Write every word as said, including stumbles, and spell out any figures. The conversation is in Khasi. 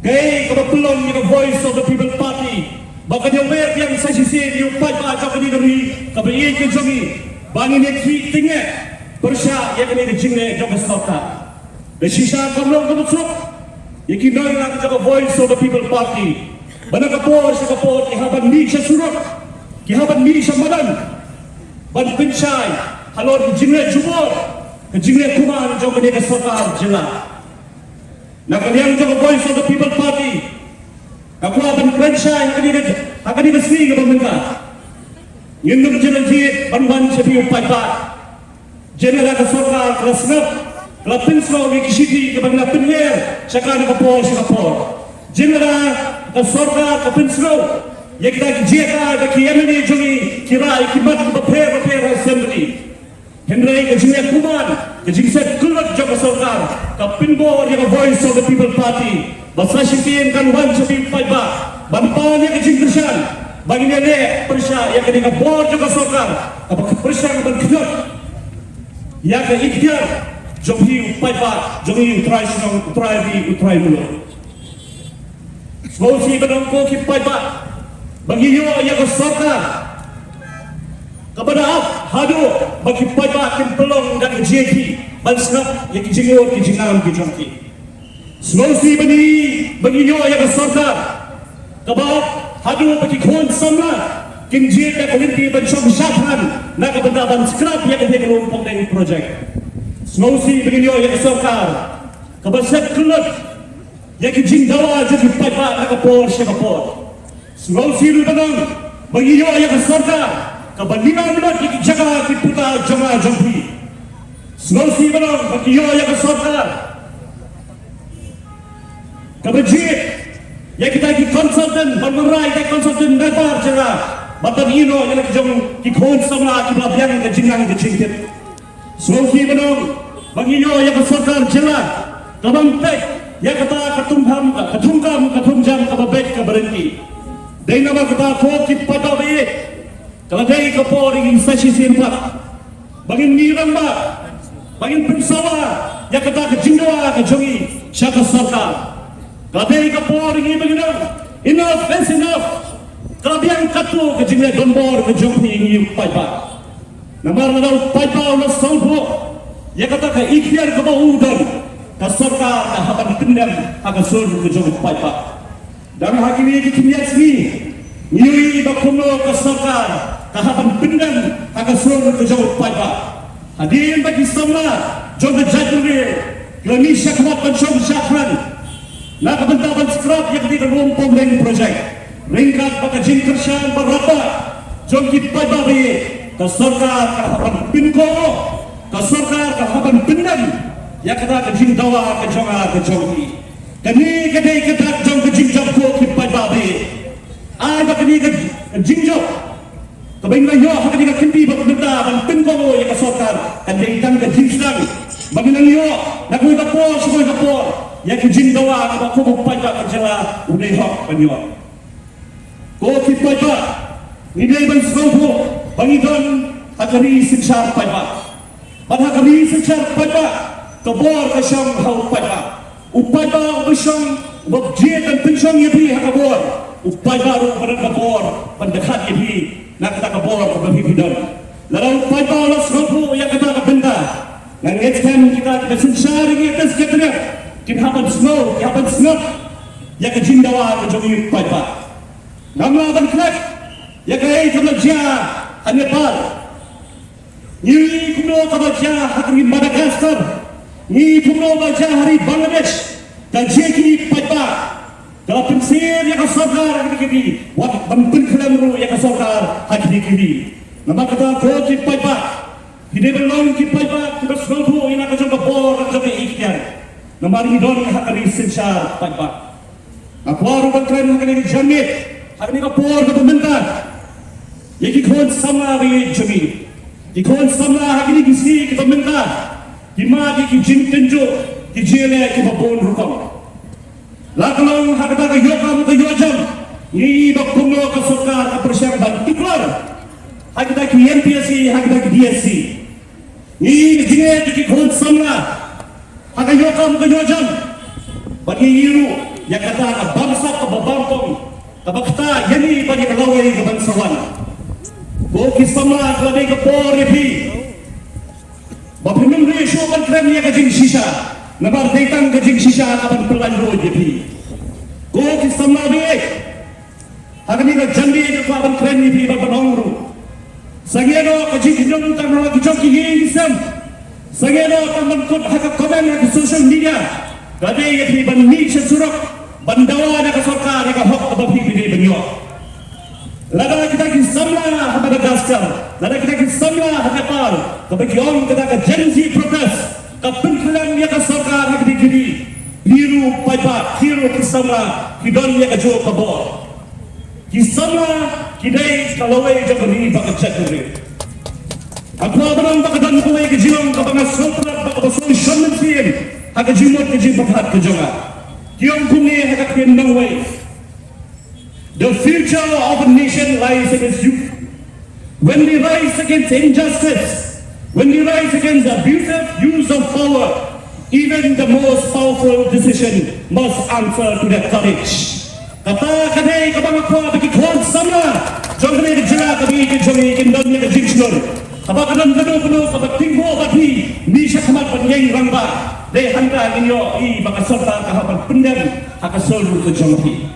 Kaei kaba pynlong ïa ka Voice of the People Party ba ka dei wer biang sa shisien ïa u paidbah jong kane ka ri kaba ïeit ka jong ngi ba ngin ïa khih tyngeh pyrshah ïa kane ka jingleh jong ka sorkar. Da shisha kam long kaba suk ïa ki nongïalam jong ka Voice of the People Party ba na ka por sha ka por ki hap ban mih sha surok, ki hap ban mih sha madan ban pynshai halor ki jingleh jubor, ka jingleh kumar jong kane ka sorkar jylla. Na ka liang jong ka Voice of the People Party, nga kwah ban kren shai ha kane ka, ha kane ka sngi kaba mynta. Ngin ym jin jied ban wan sha phi u paidbah. Jin lada ka sorkar ka la sngap, ka la pynsngew ïa ki shithi kiba ngi la pynher sha ka na ka por sha ka por. Jin lada ka sorkar ka pynsngew ïa kita ki jaka da ki M L A jong ngi ki rai ki mat kiba pher bapher ha assembly. Hynrei ka jingïakhun, ka jingset kyllut jong ka sorkar ka pynbor ïa ka Voice of the People Party ba sa shisien kan wan sha phi u paidbah ban pan ïa ka jingkyrshan ba ngin ïaleh pyrshah ïa kane ka bor jong ka sorkar kaba pyrshang ban kynnoh ïa ka ikhtiar jong phi u paidbah jong ngi u trai shnong, u trai ri, u trai muluk. Sngewsih ban ong ko ki paidbah ba ngi ïoh ïa ka sorkar kaba da ap haduh ba ki paidbah kin pynlong da ka jingïeit ban sngap ïa ki jingïeit ki jingngam ki jong ki. Sngewsih ban ïoh, ba ngi ïoh ïa ka sorkar kaba ap haduh ba ki khun samla kin jied da ka lynti ban shong shad than na ka bynta ban scrap ïa ka Lum Pongdeng project. Sngewsih ban ïoh ïa ka sorkar kaba set kyllut ïa ki jingdawa jong ki paidbah na ka por sha ka por. Sngewsih ruh ban ong ba ngi ïoh ïa ka sorkar kaba liang lut ïa ki jaka ki puta jong nga jong phi. Sngewsih ban ong ba ngi ïoh ïa ka sorkar kaba jied ïa kita ki consultant, ban wanrah ïa kita ki consultant na bar jaka bad ban ïehnoh ïa la ki jong ki khun samla kiba la biang ka jingnang ka jingtip. Sngewsih ban ong ba ngi ïoh ïa ka sorkar jylla kaba peit ïa kata ka thungkam, ka thungkam, ka thungjam kaba beit kaba ryntih. Dei namar kata ko ki paidbah ba ïeit, ka la dei ka por ïa ngi sa shisien pat ba ngin mih rangbah, ba ngin pynsawa ïa kata ka jingdawa ka jong ngi sha ka sorkar. Ka la dei ka por ïa ngi ba ngin ong enough is enough. Ka la biang katto ka jingleh donbor ka jong phi ïa ngi u paidbah. Namar lada u paidbah u la sngewthuh ïa kata ka ikhtiar kaba u don, ka sorkar ka hap ban pyndem ha ka sur ka jong u paidbah. Dang ha kine ki khyndiat sngi ngi ïohi ba kumno ka sorkar ka hap ban pyndem ha ka sur ka jong u paidbah. Hadien ba ki samla jong ka jaitbynriew ki la mih shakhmat ban shong shad than na ka bynta ban scrap ïa kane ka Lum Pongdeng project, ryngkat bad ka jingkyrshan ba radbah jong ki paidbah ba ïeit, ka sorkar ka hap ban pynkoh, ka sorkar ka hap ban pyndem ïa kata ka jingdawa ka jong nga ka jong phi. Kane ka dei ka dak jong ka jingjop ko ki paidbah ba ïeit. Ai ba kane ka jingjop kaba ngi la ïoh ha kane ka kynti ba mynta ban pynkoh ïa ka sorkar kan dei tang ka jingsdang ba ngi la ïoh na kawei ka por sha kawei ka por ïa ka jingdawa kaba ko u paidbah ka jylla u dei hok ban ïoh. Ko ki paidbah, ngi dei ban sngewthuh ba ngi don ha ka ri synshar paidbah. Bad ha ka ri synshar paidbah ka bor ka shong ha u paidbah. U paidbah uba shong, uba jied ban pynshong ïa phi ha ka bor, u paidbah ruh uba don ka bor ban dkhot ïa phi na kata ka bor kaba phi phi don. Lada u paidbah u la sngewthuh ïa kata ka bynta, nga ngeit skhem kita kiba synshar ïa ka Secretariat kin hap ban sngew, kin hap ban sngap ïa ka jingdawa ka jong u paidbah. Ngam lah ban klet ïa kaei kaba la jia ha Nepal. Ngi kumno kaba jia ha ka ri Madagascar. Ngi kumno ba jia ha ri Bangladesh. Ka jia ki paidbah ka la pynsngew ïa ka sorkar ha kine ki ri, wat ban pynkhlem ruh ïa ka sorkar ha kine ki ri. Namar kata ko ki paidbah, ki dei ban long ki paidbah kiba sngewthuh ïa la ka jong ka bor, ka jong ka ikhtiar. Namar ngi don ha ka ri synshar paidbah. Nga kwah ruh ban kren ha kane ka janmiet, ha kane ka por kaba mynta, ïa ki khun samla ba ïeit jong ngi. Ki khun samla ha kine ki sngi kiba mynta ki mad ïa ki jingtynjuh, ki jingïaleh kiba bun rukom. La ka long ha kata ka ïoh kam ka ïoh jam, ngi i ba kumno ka sorkar ka pyrshang ban tuklar ha kita ki M P S C, ha kita ki D S C. Ngi i ka jingeh jong ki khun samla ha ka ïoh kam ka ïoh jam. Bad ngi i ruh Ïa kata ka bamsap kaba bamtong kaba ktah ïa ngi bad ïa ka lawei kaban sa wan. Ko ki samla, ka la dei ka por ïa phi ba phin ym rieh shuh ban kren ïa ka jingshisha, namar dei tang ka jingshisha kaban pynlait ruh ïa phi. Ko ki samla, dei ha kane ka janmiet nga kwah ban kren ïa phi bad ban ong ruh, sangeh noh ka jingkynnoh tang ha la ki jong ki ïing ki sem. Sangeh noh tang ban kut ha ka comment ha ka social media. Ka dei ïa phi ban mih sha surok ban dawa na ka sorkar ïa ka hok kaba phi phi dei ban ïoh. Lada kita ki samla ha Madagascar, lada kita ki samla ha Nepal, kaba ki ong kata ka Gen Z protest, ka pynkhlem ïa ka sorkar ha kine ki ri, phi ruh paidbah, phi ruh ki samla, ki don ïa kajuh ka bor. Ki samla ki dei ka lawei jong ka ri bad ka jaitbynriew. Nga kwah ban ong ba ka don kawei ka jinglong kaba nga sngewtynnat bad kaba sngewsih mynsiem ha ka jingmut ka jingpyrkhat ka jong nga. Ki ong kumne ha ka ktien nongwei: The future of a nation lies in its youth. When we rise against injustice, when we rise against abusive use of power, even the most powerful decision must answer to their courage. Kata ka dei kaba nga kwah ba ki khun samla jong kane ka jylla kaba ïeit jong ngi kin don ïa ka jingshlur. Haba ka don kano kano kaba tingbuh bad phi, mih shakhmat ban ïeng rangbah. Dei hangta ngin ïohi ba ka sorkar ka hap ban pyndem ha ka sur ka jong phi.